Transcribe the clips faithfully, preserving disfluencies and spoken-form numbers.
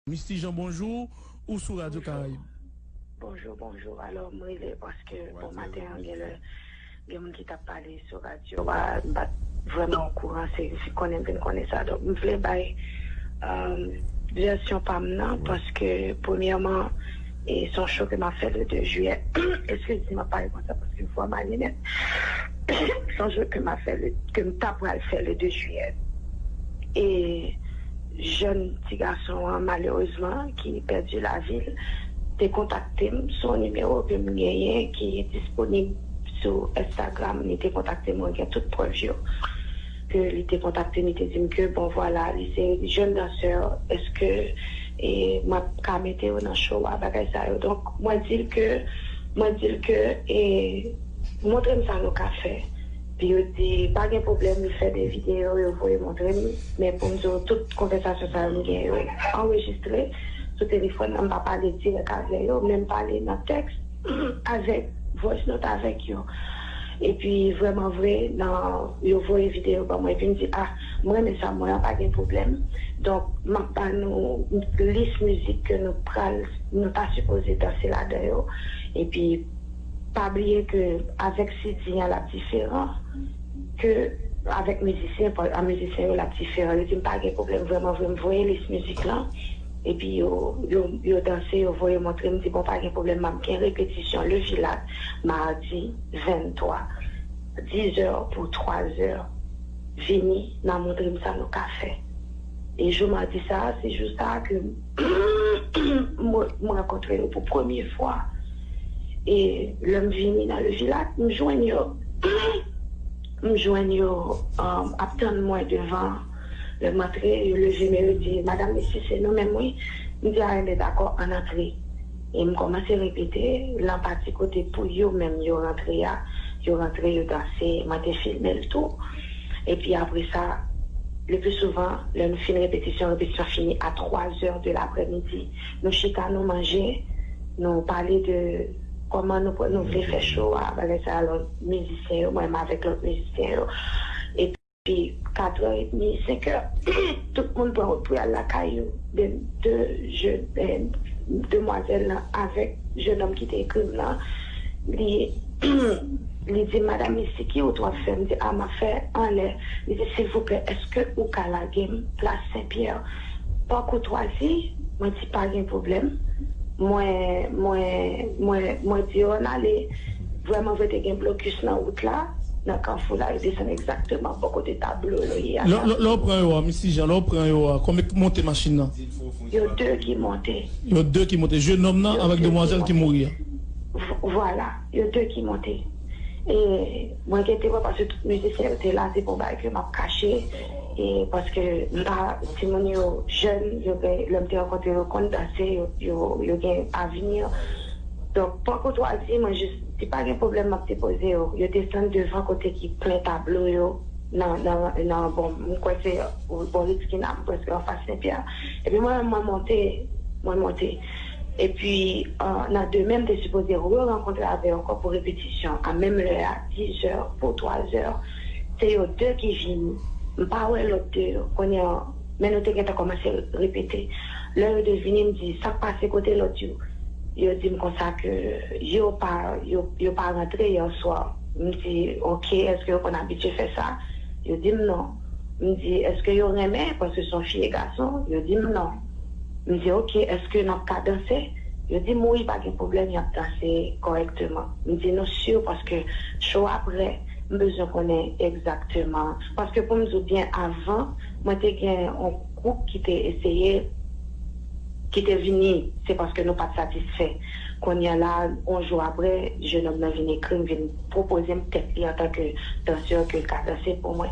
Misty Jean, bonjou, ou sou Radyo Karayib. Bonjou, bonjou. Alò, m rele paske bon maten an gen lè gen moun ki t ap pale sou radyo a, m pa t vrèman okouran, se konnen m vin konnen sa. Donk, m vle bay vèsyon pa m nan paske premyèman, e se yon show ke m ap fè le de jiyè. Eskize m, m ap pale konsa paske vwa m ale nèt. Se yon show ke m ap fè, ke m ta pral fè le de jiyè. E jèn ti gason an, malerezman, ki pèdi lavi l, te kontakte m sou yon nimewo ke m genyen ki disponib sou Instagram. Li te kontakte m, mwen gen tout prèv yo, ke li te kontakte m, li te di m ke, bon, vwala, li se jèn dansè, èske e m ap ka mete yo nan show a, bagay sa yo. Donk, mwen di l ke, mwen di l ke, e, montre m sa nou ka fè. Pi yo di, pa gen pwoblèm, li fè de videyo, yo voye montre m. Men pou m di w, tout konvèsasyon sa yo, m gen yo anrejistre sou telefòn nan, m pa pale dirèk avè yo, men m pale nan tèks avèk voice note avèk yo. Epi vrèman vre, nan yo voye videyo ban mwen, epi m di, ah, m renmen sa, mwen an pa gen pwoblèm. Donk, m ap ba nou lis mizik ke nou pral, nou ta sipoze danse ladan yo. Epi, pa bliye ke avèk C D an, l ap diferan ke avèk mizisyen, pa- a mizisyen yo, l ap diferan. Yo di m pa gen pwoblèm, vrèman vre, m voye lis mizik lan. Epi yo, yo, yo danse, yo voye montre m, di, bon, pa gen pwoblèm, m ap gen repetisyon Le Vilat, madi venntwa, dizè pou twazè. Vini, n a montre m sa nou ka fè. E jou madi sa a, se jou sa a ke m, m rankontre yo pou premye fwa. E lè m vini nan Le Vilat, m jwenn yo, m jwenn yo um, ap tann mwen devan. Lè m antre, yo leve men yo di, Madam Misty, se nou menm, wi. M di, a, enben, dakò, ann antre. E m kòmanse repete, lan pati kote pou yo menm yo rantre a, yo rantre, yo danse, mwen te filme l tou. Epi apre sa, le pli souvan, lè nou fin repetisyon, repetisyon fini a twa zè de laprèmidi. Nou chita, nou manje, nou pale de kòman nou, pran- nou vle fè show a, bagay sa, lòt mizisyen yo, mwen menm avèk lòt mizisyen yo. Epi, kat è edmi, senk è, tout moun pran wout pou y al lakay yo. De, de jèn, eh, demwazèl lan avèk jèn òm ki te ekri m nan, li, li di, Madam Misty, ki wout w ap fè? M di, a, m ap fè anlè. Li di, silvouplè, èske ou ka lage m plas Senpyè? Pa koutwazi, mwen di, pa gen pwoblèm. Mwen, mwen, mwen, mwen di yo ann ale. Vrèman vre, te gen blokis nan wout la, nan kafou la, yo desann egzakteman bò kote tablo yo ye a. Lè lè- lè w pran yo a, Misty Jean, lè w pran yo a, konbyen k monte machin nan? Yo de ki monte. Yo de ki monte. Jennonm nan avèk demwazèl ki mouri a. V- Vwala, yo de ki monte. E mwen gen temwen paske tout mizisyen yo te la, se pa yon bagay ke m ap kache. E paske m pa, timoun yo jèn, yo gen, lè m te rankontre yo, konn danse, yo, yo, yo gen avni. Donk, pa koutwazi, mwen jis di, pa gen pwoblèm, m ap depoze yo. Yo desann devan kote ki plen tablo yo, nan, nan, nan, bon, m kwè se bò Ritz Kina, prèske anfas Senpyè. Epi mwen menm, mwen monte, mwen monte. Epi, nan demen, m te sipoze re-rankontre avè yo ankò pou repetisyon a menm lè a, dizè pou twazè. Se yo de ki vini. M pa wè lòt de yo. Kounye a, men nou te gentan kòmanse repete. Lè yo de vini, m di, sa k pase, kote lòt yo? Yo di m konsa ke yo pa, yo, yo pa rantre yè swa. M di, oke, èske yo konn abitye fè sa? Yo di m non. M di, èske yo renmen? Paske se yon fi e gason. Yo di m non. M di, oke, èske n ap ka danse? Yo di m wi, pa gen pwoblèm, y ap danse kòrèkteman. M di nou si paske show a prè, m bezwen konnen egzakteman. Paske pou m di w byen, avan, mwen te gen yon gwoup ki te eseye, ki te vini, se paske nou pa t satisfè. Kounye a la, yon jou apre, jennonm nan vin ekri m, vin pwopoze m tèt li antanke dansè ke l ka danse pou mwen.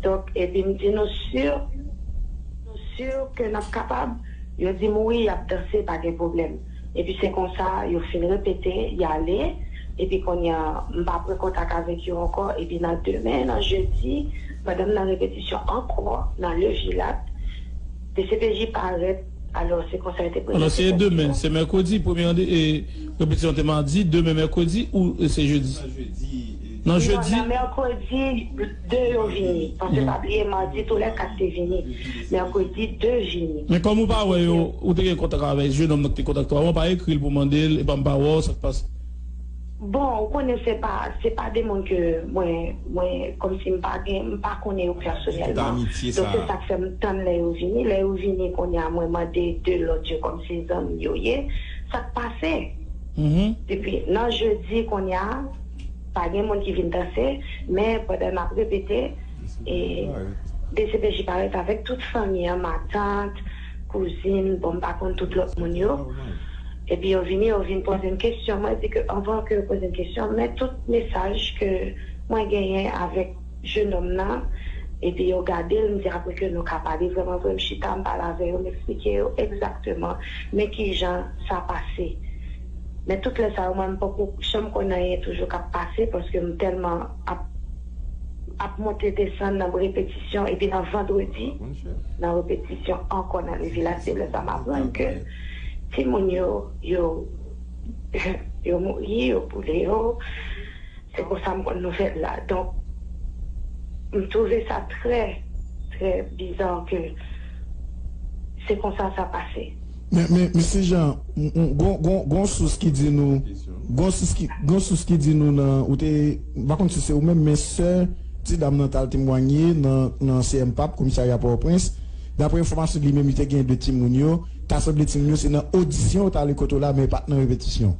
Donk, epi m di nou si, nou si ke n ap kapab? Yo di m wi, y ap danse, pa gen pwoblèm. Epi se konsa, yo fin repete, y ale. Epi kounye a, m pa pran kontak avèk yo ankò. Epi nan demen, nan jedi, pandan m nan repetisyon ankò, nan Le Vilat, D C P J parèt. Alò, se konsa yo te prezante. Alò, se demen, se mèkredi, premye rande, e, repetisyon te madi, demen mèkredi ou, e, se jedi? Nan jedi? Non, nan mèkredi, de yo vini. Paske pa bliye, madi, tou lè kat te vini. Mèkredi, de vini. Men kòm ou pa wè yo, ou te gen kontak avèk jennonm nan ki te kontakte w avan, ou pa ekri l pou mande l, epa m pa wè w, sa k pase? Bon, ou konnen se pa, se pa de moun ke mwen, mwen, kòmsi m pa gen, m pa konnen yo pèsonèlman. Donk, se sa k fè m tann lè yo vini. Lè yo vini, kounye a, mwen mande de lòt yo kòmsi zanmi yo ye. Sa k pase? Depi nan jedi, kounye a, pa gen moun ki vin danse, men pandan n ap repete, e, D C P J parèt avèk tout fanmi an, matant, kouzin, bon, m pa konn tout lòt moun yo. Epi yo vini, yo vin poze m kesyon. Mwen di ke anvan ke yo poze m kesyon, men tout mesaj ke mwen genyen avèk jennonm nan, epi yo gade l, m di apre ke nou ka pale vrèman vre, m chita, m pale avè yo, m eksplike yo egzakteman men kijan sa pase. Men tout lè sa yo, mwen, m poko janm konn anyen toujou k ap pase, paske m tèlman ap, ap monte desann nan repetisyon, epi nan vandredi, nan repetisyon ankò nan Levilaj, se lè sa m aprann ke timoun yo, yo, yo mouri, yo boule yo. Se konsa m konn nouvèl la. Donk, m twouve sa trè, trè biza ke se konsa sa pase. Men, men, mesye Jean, m, m, gon, gon, gon sous ki di nou, gon sous ki, gon sous ki di nou nan, ou te, m pa konn si se ou menm, men sè ti dam nan t al temwanye nan, nan C M pap, komisarya Pòtoprens. Daprè enfòmasyon li menm, li te gen de timoun yo, ta sanble timoun yo, se nan odisyon yo t ale kote w la, men pa t nan repetisyon.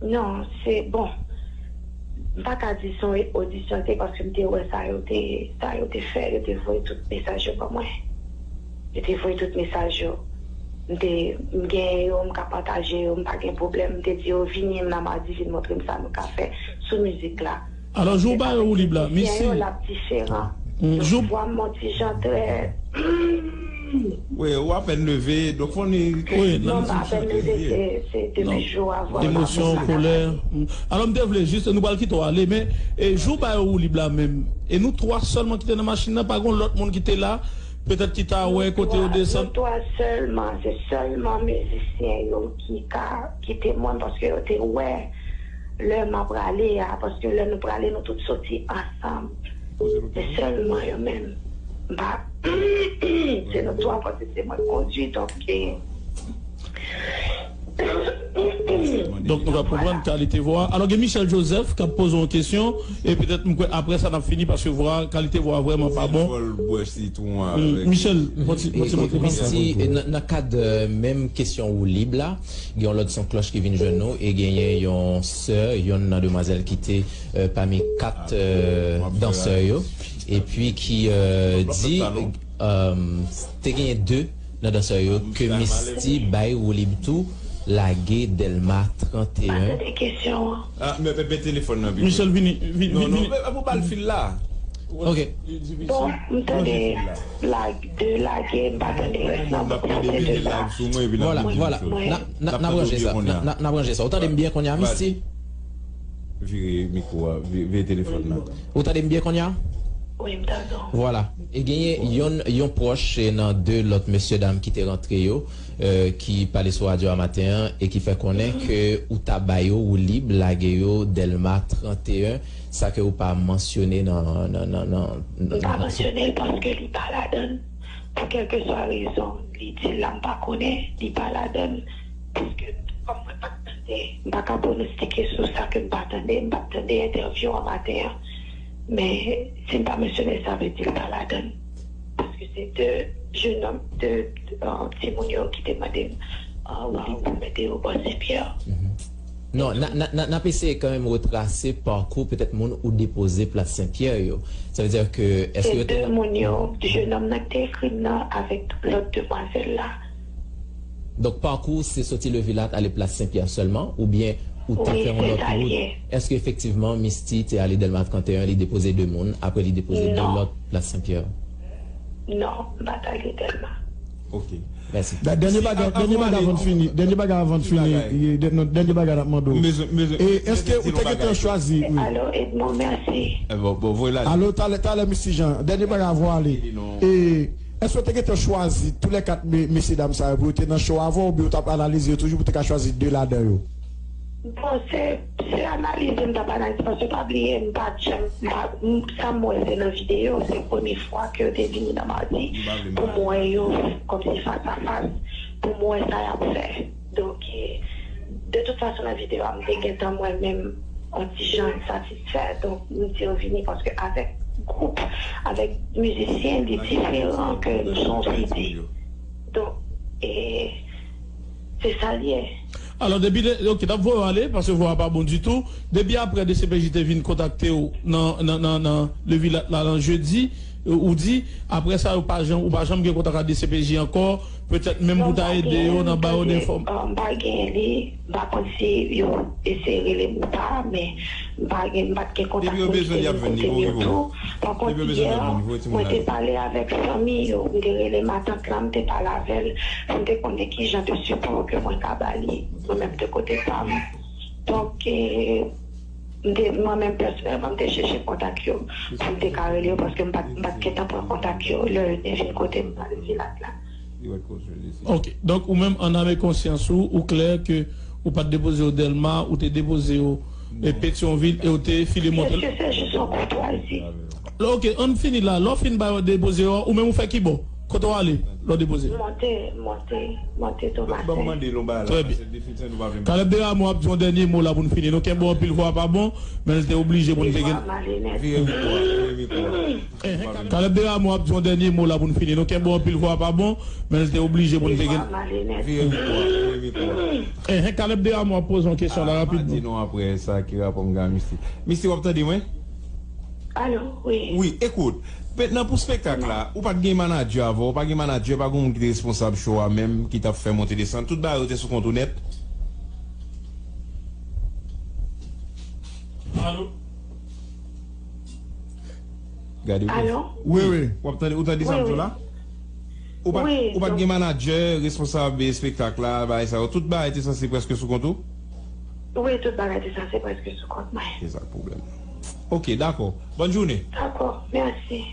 Non, se, bon, m pa ka di se yon odisyon te, paske m te wè sa yo te, sa yo te fè, yo te voye tout mesaj yo ban mwen. Yo te voye tout mesaj yo. M te, m genyen yo, m ka pataje yo, m pa gen pwoblèm. M te di yo, "Vini nan madi, vin montre m sa nou ka fè sou mizik la." Alò, jou ba yo woulib la, misi. L ap diferan. Jou vwa m yon ti jan trè. Wi, ou apèn leve, donk fò ni. Wi, non, m pa apèn leve, se, se depi jou avan. Emosyon, kolè. Alò, m te vle jis, nou pral kite w ale, men, e, jou ba yo woulib la menm. E nou twa sèlman ki te nan machin nan, pa gen lòt moun ki te la, petèt ki ta wè kote yo desann. Nou twa sèlman, se sèlman mizisyen yo ki ka kite mwen, paske yo te wè lè m ap prale a, paske lè nou prale, nou tout soti ansanm. Se sèlman yo menm. M pa, se nou twa, paske se mwen k kondwi, donk, e, Donk, nou ka konprann kalite vwa. Alò, gen Michel Joseph k ap poze yon kesyon, e petèt, m kwè, apre sa, n ap fini, paske vwa, kalite vwa vrèman pa bon. Fò l bwè sitwon avèk Michel, yon ti, yon ti motivasyon. Misty, nan, nan kad, euh, menm kesyon woulib la, gen yon lòt son klòch ki vin jwenn nou, e genyen yon sè, yonn nan demwazèl ki te, euh, pami kat, euh, dansè yo, epi ki, euh, di, euh, te genyen de nan dansè yo ke Misty bay woulib tou, lage Dèlma trannteyen. Pa tande kesyon an. Ah, men, men, men telefòn nan pi. Michel, vini, vini, non, non, vini. Men, men, ou ba l fil la. Ok. Bon, m tande lage, de lage, m pa tande rès nan, m tande de la. Vwala, vwala. N a, n a, n a ranje sa. N a, n a ranje sa. Ou tande m byen kounye a, Misty? Vire mikwo a, vi-, vire telefòn nan. Ou tande m byen kounye a? Wi, m tande w. Vwala. E genyen yon, yon pwòch, e, nan de lòt mesye dam ki te rantre yo, e, ki pale sou radyo a maten an, e ki fè konnen ke ou ta ba yo woulib, lage yo Dèlma trannteyen, sa ke ou pa mansyone nan, nan, nan, nan, nan, m pa mansyone l paske li pa ladan l. Pou kèlkeswa rezon, li di l la, m pa konnen, li pa ladan l. Paske, kòm mwen pa t tande, m pa ka pwonostike sou sa ke m pa tande, m pa t tande entèvyou an maten an. Men, si m pa mansyone l, sa vle di l pa ladan l. Paske se de jenòm, de, euh, timoun yo ki te mande m, euh, woulib pou mete yo bò Senpyè. Non, n a, n a, n a, n ap eseye kanmenm retrase pakou petèt moun ou depoze Plas Senpyè yo. Sa vle di ke, èske yo te... Se de moun yo, jenòm nan ki te ekri m nan avèk lòt demwazèl la. Donk, pakou se soti Levilat ale Plas Senpyè sèlman, oubyen ou te fè yon lòt wout? Wi, se sa l ye. Èske efektivman Misty te ale Dèlma trannteyen, li depoze de moun, apre li depoze de lòt Plas Senpyè? Non, m pa t ale Dèlma. Ok. Mèsi. Dènye bagay, dènye bagay avan n fini, dènye bagay avan n fini, dènye bagay n ap mande w. E èske ou te gentan chwazi, wi. Alo, Edmond, mèsi. Alo, talè, talè, Misty Jean, dènye bagay avan w ale. E èske w te gentan chwazi tou lè kat me-, mesye dam sa yo pou yo te nan show avè w, oubyen w t ap analize yo toujou pou w te ka chwazi de ladan yo? Bon, se, se analize m t ap analize, paske pa bliye, m pa t janm, m pa, m, sa m wè se nan videyo, se premye fwa ke yo te vini nan Madi, pou m wè yo kòmsi fas a fas, pou m wè sa y ap fè. Donk, e, de tout fason, nan videyo a, m te gentan mwen menm yon ti jan satisfè. Donk, m di yo vini, paske avèk gwoup, avèk mizisyen, li diferan ke nou se yon sidi. Donk, e, se sa l ye. Alò, depi, de- ok, n ap voye w ale, paske vwa a pa bon ditou. Depi apre D C P J te vin kontakte w nan, nan, nan, nan Levilat la, nan jedi, ou di, apre sa, ou pa janm, ou pa janm gen kontak ak D C P J ankò, petèt menm pou ta ede yo nan ba yo de fòm. Non, m pa gen, m pa gen li, m pa konn si yo eseye rele m ou pa, men m pa gen, m pa t gen kontak moun ki te vin kote m yo tou. Pa kont, yè, mwen te pale avèk fanmi yo, m te rele matant lan, m te pale avè l, pou m te konnen ki jan de sipò ke mwen ka ba li, mwen menm de kote pa m. Donk, e, m te, mwen menm pèsonèlman, m te chèche kontak yo, pou m te ka rele yo, paske m pa t, m pa t gentan pran kontak yo, lè yo te vin kote m nan Levilat la. Ok, donk ou menm an ame konsyans ou, ou klè ke ou pa t depoze yo Dèlma, ou te depoze yo, e, Petyonvil, e ou te file monte. Mesye, se jis yon koutwazi. Ok, ann fini la. Lè w fin ba yo depoze yo, ou menm ou fè ki bò? Kote w ale lè w depoze? Monte, monte, monte Tomasen. Trè byen. Kalèb Deramo ap di yon dènye mo la pou n fini. Nou kenbe w anpil, vwa a pa bon, men l te oblije pou n te gen. Vire mikwo a, vire mikwo a. Enhen, Kalèb Deramo ap di yon dènye mo la pou n fini. Nou kenbe w anpil, vwa a pa bon, men l te oblije pou n te gen. Vire mikwo a, vire mikwo a. Enhen, Kalèb Deramo ap poze yon kesyon la rapidman. Di non apre sa ki rapò m gen a Misty. Misty, w ap tande mwen? Alo, wi. Wi, ekout. Mentnan pou spektak la, ou pa t gen manadjè avè w, ou pa gen manadjè, pa gen moun ki te responsab show a menm, ki t ap fè monte desann. Tout bagay yo te sou kont ou nèt. Alo? Gade, wi, wi. W ap tande, ou tande sa m di w la? Ou pa, ou pa t gen manadjè, responsab espektak la, bagay sa yo. Tout bagay te sanse prèske sou kont ou? Wi, tout bagay te sanse prèske sou kont mwen. Se sa k pwoblèm. Ok, dakò. Bòn jounen. Dakò, mèsi.